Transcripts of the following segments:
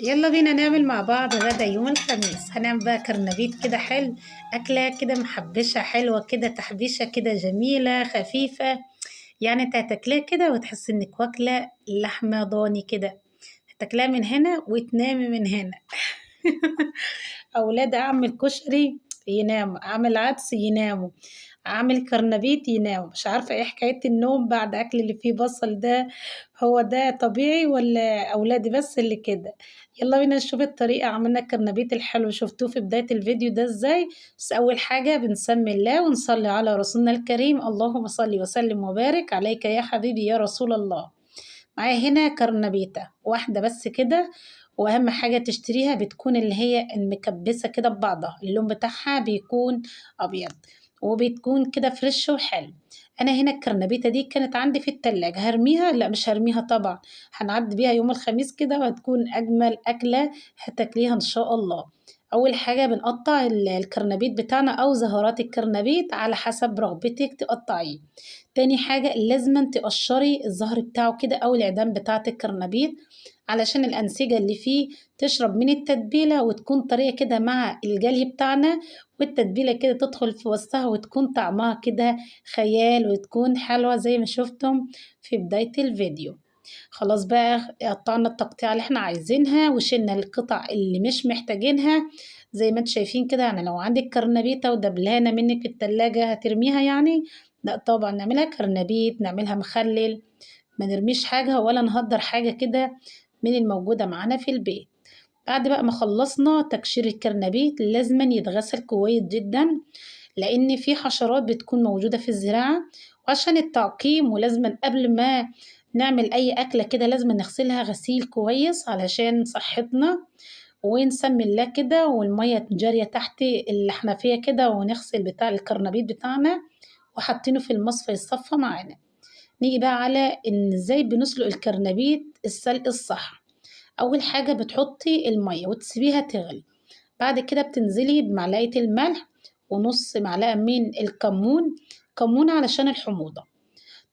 يلا بينا نعمل مع بعض غدا يوم الخميس. هنعمل بقى كرنبيت كده حلو، أكلة كده محبشة حلوة كده، تحبيشة كده جميلة خفيفة، يعني انت هتاكليها كده وتحس انك واكلة لحمة ضاني كده، هتاكليها من هنا وتنامي من هنا. أولاد أعمل كشري يناموا، أعمل عدس يناموا، أعمل كرنبيت يناموا. مش عارفة إيه حكاية النوم بعد أكل اللي فيه بصل ده، هو ده طبيعي ولا أولادي بس اللي كده؟ يلا بينا نشوف الطريقة. عملنا الكرنبيت الحلو شفتوه في بداية الفيديو ده إزاي. بس أول حاجة بنسمي الله ونصلي على رسولنا الكريم، اللهم صل وسلم وبارك عليك يا حبيبي يا رسول الله. معايا هنا كرنبيتة واحدة بس كده، وأهم حاجة تشتريها بتكون اللي هي المكبسة كده ببعضها، اللون بتاعها بيكون أبيض وبتكون كده فريش وحلو. أنا هنا الكرنبيتة دي كانت عندي في التلاجة، هرميها؟ لا مش هرميها طبعا، هنعدي بيها يوم الخميس كده وهتكون أجمل أكلة هتاكليها إن شاء الله. أول حاجة بنقطع الكرنبيت بتاعنا أو زهرات الكرنبيت على حسب رغبتك تقطعيه. تاني حاجة لازم تقشري الزهر بتاعه كده أو العيدان بتاعة الكرنبيت علشان الأنسجة اللي فيه تشرب من التتبيلة وتكون طرية كده مع الجلي بتاعنا، والتتبيلة كده تدخل في وسطها وتكون طعمها كده خيال وتكون حلوة زي ما شفتم في بداية الفيديو. خلاص بقى قطعنا التقطيعة اللي احنا عايزينها وشلنا القطع اللي مش محتاجينها زي ما انتم شايفين كده. يعني لو عندك كرنبيتة ودبلانة منك في التلاجة هترميها يعني؟ لا طبعا، نعملها كرنبيت، نعملها مخلل، ما نرميش حاجة ولا نهدر حاجة كده من الموجودة معانا في البيت. بعد بقى ما خلصنا تقشير الكرنبيت لازما يتغسل كويس جدا لان في حشرات بتكون موجودة في الزراعة، وعشان التعقيم ولازما قبل ما نعمل اي اكلة كده لازم نغسلها غسيل كويس علشان صحتنا، ونسمي الله كده والمية جارية تحت الحنفية كده ونغسل بتاع الكرنبيت بتاعنا وحاطينه في المصفى يتصفى معانا. نيجي بقى على ان ازاي بنسلق الكرنبيت السلق الصح. اول حاجة بتحطي المية وتسيبيها تغلي، بعد كده بتنزلي بمعلقة الملح ونص معلقة من الكمون، كمون علشان الحموضة.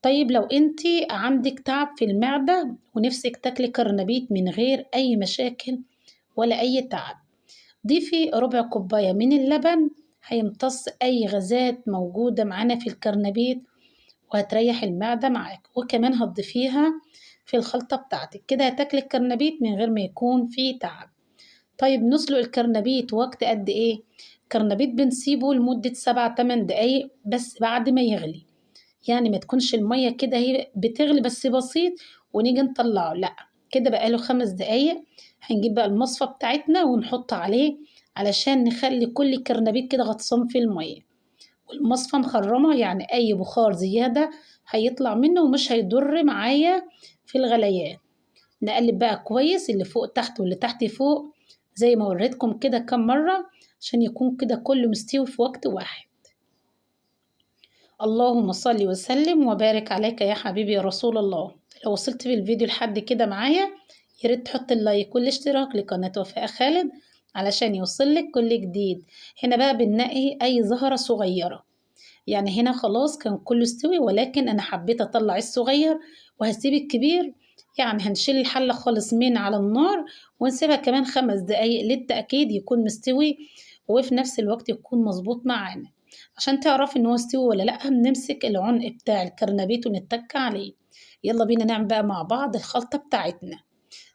طيب لو انتي عندك تعب في المعدة ونفسك تاكلي كرنبيت من غير اي مشاكل ولا اي تعب، ضيفي ربع كوباية من اللبن، هيمتص اي غازات موجودة معانا في الكرنبيت وهتريح المعدة معاك، وكمان هتضيفيها في الخلطة بتاعتك كده هتاكلي الكرنبيت من غير ما يكون فيه تعب. طيب نسلق الكرنبيت وقت قد ايه؟ الكرنبيت بنسيبه لمدة 7-8 دقايق بس بعد ما يغلي، يعني ما تكونش المية كده هي بتغلي بس بسيط ونيجي نطلعه، لا كده بقاله 5 دقايق. هنجيب بقى المصفى بتاعتنا ونحط عليه علشان نخلي كل كرنبيت كده غطسان في المية، والمصفى مخرمة يعني أي بخار زيادة هيطلع منه ومش هيضر معايا في الغليان. نقلب بقى كويس اللي فوق تحت واللي تحت فوق زي ما وريتكم كده كم مرة عشان يكون كده كله مستوي في وقت واحد. اللهم صل وسلم وبارك عليك يا حبيبي يا رسول الله. لو وصلت بالفيديو لحد كده معايا يا ريت تحط اللايك والاشتراك لقناة وفاء خالد علشان يوصلك كل جديد. هنا بقى بننقي اي زهرة صغيرة، يعني هنا خلاص كان كله استوي، ولكن انا حبيت اطلع الصغير وهسيب الكبير، يعني هنشيل الحلة خالص من على النار ونسيبها كمان 5 دقايق للتأكيد يكون مستوي وفي نفس الوقت يكون مظبوط معانا. عشان تعرفي ان هو استوي ولا لا بنمسك العنق بتاع الكرنبيت ونتك عليه. يلا بينا نعمل بقى مع بعض الخلطة بتاعتنا.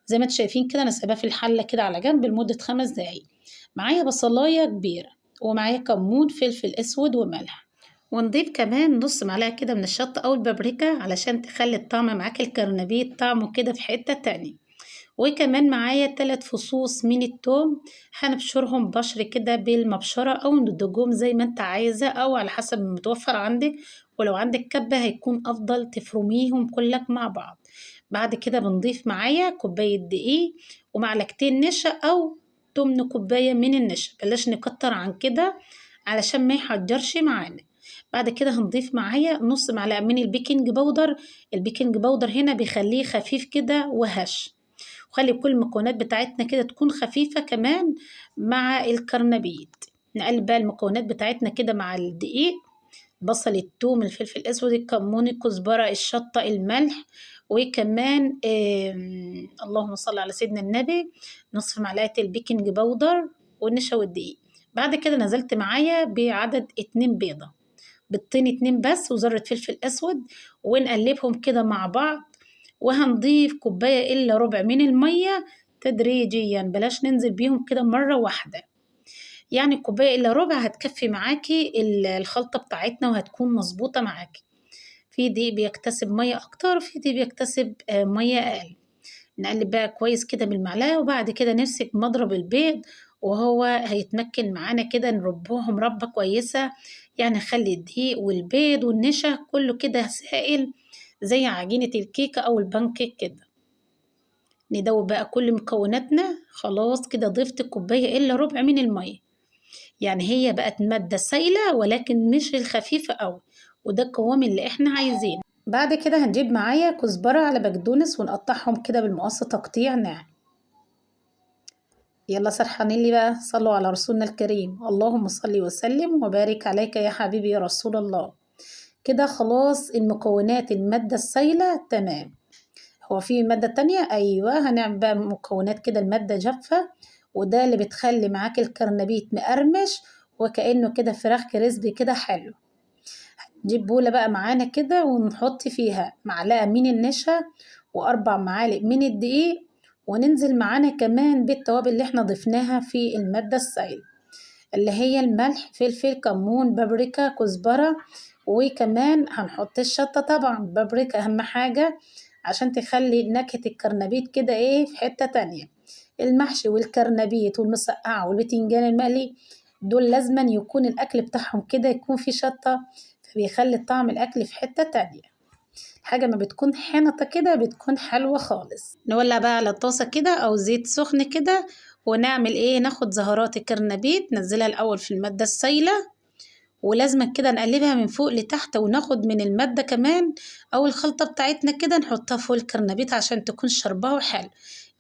زي ما انتم شايفين كده انا سايباها في الحلة كده على جنب لمدة 5 دقايق. معايا بصلاية كبيرة ومعايا كمون، فلفل اسود وملح، ونضيف كمان نص معلقة كده من الشطة او البابريكا علشان تخلي الطعم معاك الكرنبيت طعمه كده في حتة تانية. وكمان معايا 3 فصوص من التوم هنبشرهم بشر كده بالمبشرة او ندجهم زي ما انت عايزة او على حسب ما متوفر عندك، ولو عندك كبة هيكون افضل تفرميهم كلك مع بعض. بعد كده بنضيف معايا كوباية دقيق ومعلقتين نشا او 8 كوباية من النشا، بلاش نكتر عن كده علشان ما يحجرش معانا. بعد كده هنضيف معايا نص معلقة من البيكنج باودر. البيكنج باودر هنا بيخليه خفيف كده وهش، وخلي كل المكونات بتاعتنا كده تكون خفيفة كمان مع الكرنبيت. نقلب بقى المكونات بتاعتنا كده مع الدقيق، بصل، الثوم، الفلفل الأسود، الكمون، الكزبرة، الشطة، الملح، وكمان اللهم صل على سيدنا النبي، نصف معلقة ال baking powder والنشا والدقيق. بعد كده نزلت معايا بعدد 2 بيضة، بيضتين 2 بس، وذرة فلفل أسود، ونقلبهم كده مع بعض. وهنضيف كوباية إلا ربع من المية تدريجيا، بلاش ننزل بيهم كده مرة واحدة، يعني كوباية إلا ربع هتكفي معاكي الخلطة بتاعتنا وهتكون مظبوطة معاكي. في دقيق بيكتسب مية أكتر، وفي دقيق بيكتسب مية أقل. نقلب بقى كويس كده بالمعلقة، وبعد كده نمسك مضرب البيض وهو هيتمكن معانا كده، نربوهم ربة كويسة، يعني نخلي الدقيق والبيض والنشا كله كده سائل زي عجينة الكيكة أو البانكيك كده. ندوب بقى كل مكوناتنا. خلاص كده ضفت كوباية إلا ربع من المية، يعني هي بقت مادة سايلة ولكن مش الخفيفة أوي، وده القوام اللي احنا عايزينه. بعد كده هنجيب معايا كزبرة على بقدونس ونقطعهم كده بالمقص تقطيع ناعم. يلا سرحانين لي بقى، صلوا على رسولنا الكريم، اللهم صل وسلم وبارك عليك يا حبيبي يا رسول الله. كده خلاص المكونات المادة السايلة تمام. هو في مادة تانية؟ أيوة، هنعمل بقى مكونات كده المادة جافة، وده اللي بتخلي معاك الكرنبيت مقرمش وكأنه كده فراخ كريسبي كده حلو. نجيب بولة بقى معانا كده ونحط فيها معلقة من النشا و4 معالق من الدقيق، وننزل معانا كمان بالتوابل اللي احنا ضفناها في المادة السائلة اللي هي الملح، فلفل، كمون، بابريكا، كزبرة، وكمان هنحط الشطة طبعا. بابريكا أهم حاجة عشان تخلي نكهة الكرنبيت كده في حتة تانية. المحشي والكرنبيت والمسقعة والبتنجان المقلي دول لازما يكون الأكل بتاعهم كده يكون فيه شطة، فبيخلي طعم الأكل في حتة تانية. حاجة ما بتكون حنطة كده بتكون حلوة خالص. نولع بقى على الطاسة كده أو زيت سخن كده، ونعمل إيه، ناخد زهرات الكرنبيت ننزلها الأول في المادة السايلة، ولازم كده نقلبها من فوق لتحت، وناخد من المادة كمان أو الخلطة بتاعتنا كده نحطها فوق الكرنبيت عشان تكون شربها وحلو.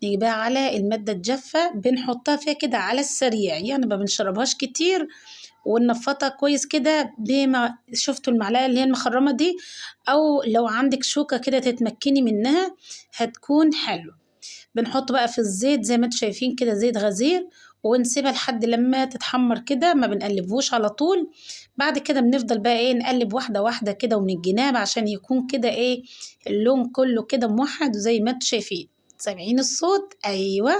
نيجي بقى على المادة الجافة بنحطها فيها كده على السريع، يعني ما بنشربهاش كتير، وننفضها كويس كده بما شفتوا المعلقة اللي هي المخرمة دي، أو لو عندك شوكة كده تتمكني منها هتكون حلو. بنحط بقى في الزيت زي ما انتوا شايفين كده زيت غزير، ونسيبها لحد لما تتحمر كده، ما بنقلبهوش على طول. بعد كده بنفضل بقى نقلب واحدة واحدة كده ومن الجناب عشان يكون كده اللون كله كده موحد، وزي ما انتوا شايفين سامعين الصوت. ايوه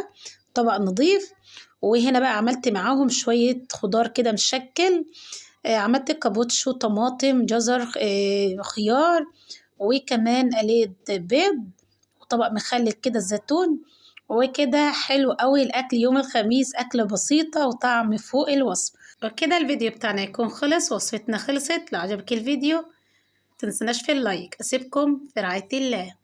طبق نظيف. وهنا بقى عملت معاهم شوية خضار كده مشكل، عملت كابوتشو، طماطم، جزر، خيار، وكمان قليت بيض، وطبق مخلل كده الزيتون. وكده حلو قوي الاكل يوم الخميس، اكله بسيطه وطعم فوق الوصف. وكده الفيديو بتاعنا يكون خلص، وصفتنا خلصت. لو عجبك الفيديو متنسناش في اللايك. اسيبكم في رعايه الله.